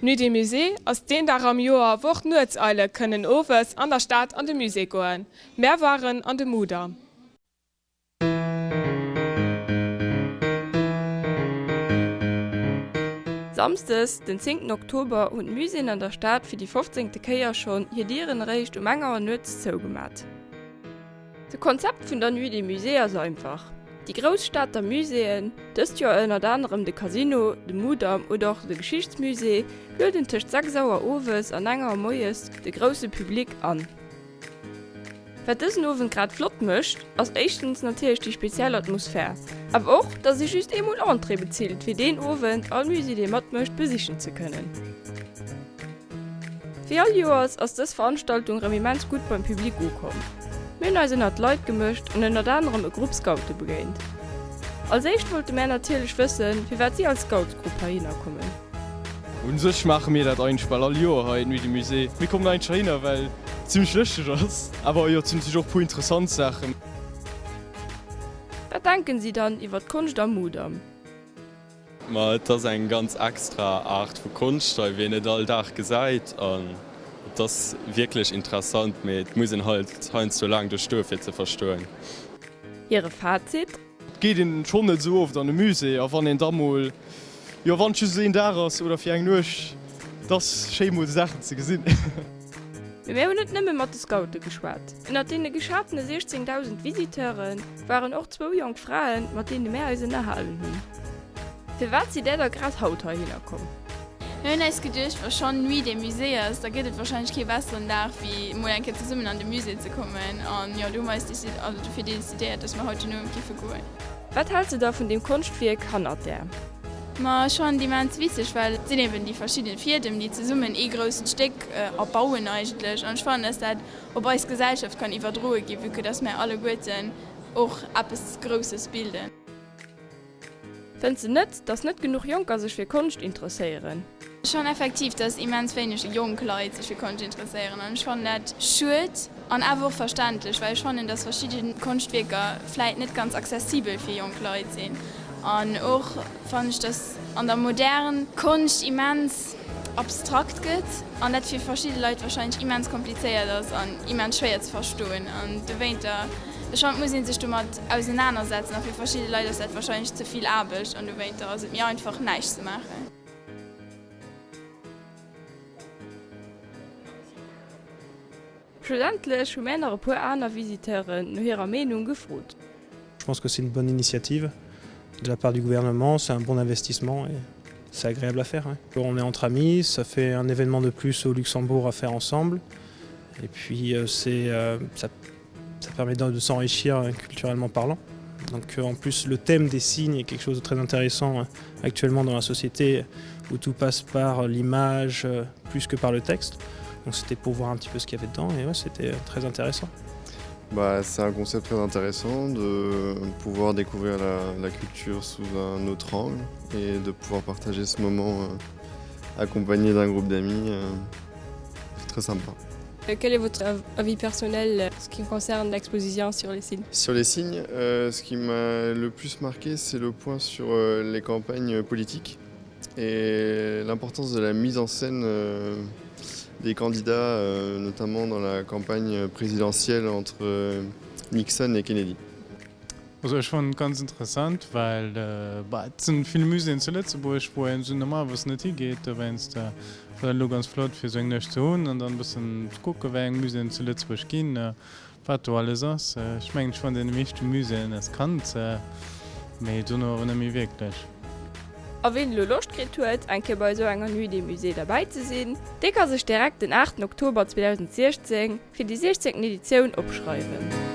D'Nuit des Musées ass deen Dag am Joer, wou och d'Nuetseile kënnen owes an der Stad an de Musée goen. Mär waren an de Mudam. Samsdes, den zéngten Oktober, hunn d'Muséeën an der Stad fir déi fofzéngte Kéier schonn hir Dieren eréischt um eng Auer nuets zougemat. De Konzept vun der Nuit des Musées ass einfach, Déi grouss Stater Muséeën, dëst Joer ënnert anerem de Casino, de Mudam oder och de Geschichtsmusée, lueden tëscht 6 Auer owes an eng Auer moies de grousse Public an. Wat dësen Owend grad flott mécht, ass éischtens natierlech déi speziell Atmosphär, awer och, dass ee just eemol Entrée bezilt, fir deen Owend all Musée, dee matmécht, besichen ze kënnen. Wéi all Joers ass dës Veranstaltung rëm immens gutt beim Public ukomm. Mir hunn eis ënnert d'Leit gemëscht an ënnert anerem e Grupp Scoute begéint. Als éischt wollte mär natierlech wëssen, firwat si als Scoutsgrupp heihinner kommen. Un sech maache mir dat eigentlech bal all Joer hei, d'Nuit du Musée. Mir kommen eigentlech heihinner, well et zimmlech lëschteg ass, awer jo, et sinn natierlech och e puer interessant Saachen. Wat denken si dann iwwer d'Konscht am Mudam? Ma et ass eng ganz extra Aart vu Konscht hei, wéi een net all Dag gesäit an et ass wierklech interessant, mee et muss een halt heiansdo laang do stoe fir et ze verstoen. Hire Fazit? Et geet een schonn net esou oft an e Musée a wann een da mol, jo wann et just een Dag ass oder fir eng Nuecht, et ass schéi mol esou Saachen ze gesinn. Mee mir hunn net nëmme mat de Scoute geschwat. Ënnert deene geschatene 16.000 Visiteure waren och zwou jonk Fraen, mat deene mär eis ënnerhalen hunn. Firwat sidd där da grad haut heihinner komm? Mir hunn eis geduecht, wa schonn Nuit des Musées ass, da gëtt et warscheinlech kee besseren Dag, wéi emol eng Kéier zesummen an de Musée ze kommen. An jo, do hu mer eis décid-, also dofir decidéiert, dass mer haut den Owend giffe goen. Wat häls de da vun deem Konschtwierk hannert där? Ma ech fannen et immens witzeg, well et sinn eben déi verschidden Fiedem, déi zesummen ee grousst Stéck erbauen eigentlech. An ech fannen, dass dat op eis Gesellschaft kann iwwerdroe ginn, vue que dass mär alleguerten och eppes Grousses bilden. Fënns de net, dass net genuch Jonker sech fir Konscht interesséieren? Ech fannen effektiv, dass immens wéineg jonk Leit sech fir Konscht interesséieren an ech fannen dat schued an awer och verständlech, well ech fannen, dass verschidde Konschtwierker vläit net ganz accessibel fir jonk Leit sinn an och fannen ech, dass an der Modern Konscht immens abstrakt gëtt an dat fir verschidde Leit wahrscheinlech immens komplizéiert ass an immens schwéier ze verstoen an dowéinter Ech fannen, et muss ee sech domat ausenanersetzen a fir verschidde Leit ass dat wahrscheinlech ze vill Aarbecht an dowéinter ass et méi einfach näischt ze maachen. Schlussendlech hu mär nach e puer aner Visiteuren no hirer Meenung gefrot. Je pense que c'est une bonne initiative de la part du gouvernement, c'est un bon investissement et c'est agréable à faire. On est entre amis, ça fait un événement de plus au Luxembourg à faire ensemble et puis c'est ça Ça permet de s'enrichir culturellement parlant. Donc en plus le thème des signes est quelque chose de très intéressant actuellement dans la société où tout passe par l'image plus que par le texte. Donc c'était pour voir un petit peu ce qu'il y avait dedans et ouais, c'était très intéressant. Bah, c'est un concept très intéressant de pouvoir découvrir la, la culture sous un autre angle et de pouvoir partager ce moment euh, accompagné d'un groupe d'amis euh, c'est très sympa. Quel est votre avis personnel ce qui concerne l'exposition sur les signes? Sur les signes, euh, ce qui m'a le plus marqué, c'est le point sur euh, les campagnes politiques et l'importance de la mise en scène euh, des candidats, euh, notamment dans la campagne présidentielle entre euh, Nixon et Kennedy. Also ech fannen et ganz interessant, well bah et sinn vill Muséeën zu Lëtzebuerg wou een esou normalerweis net higeet, dowéinst war et elo ganz flott fir esou eng Nuecht ze hunn an dann e bëssen ze kucken wéi eng Muséeën et zu Lëtzebuerg ginn, wat do alles ass. Ech mengen ech war an deene meeschte Muséeën als Kand, mee dono awer net méi wierklech. A ween elo Loscht kritt huet, eng Kéier bei esou enger Nuit des Musées derbäi ze sinn, dee ka sech direkt den 8 Oktober 2016 fir déi 16. Editioun opschreiwen.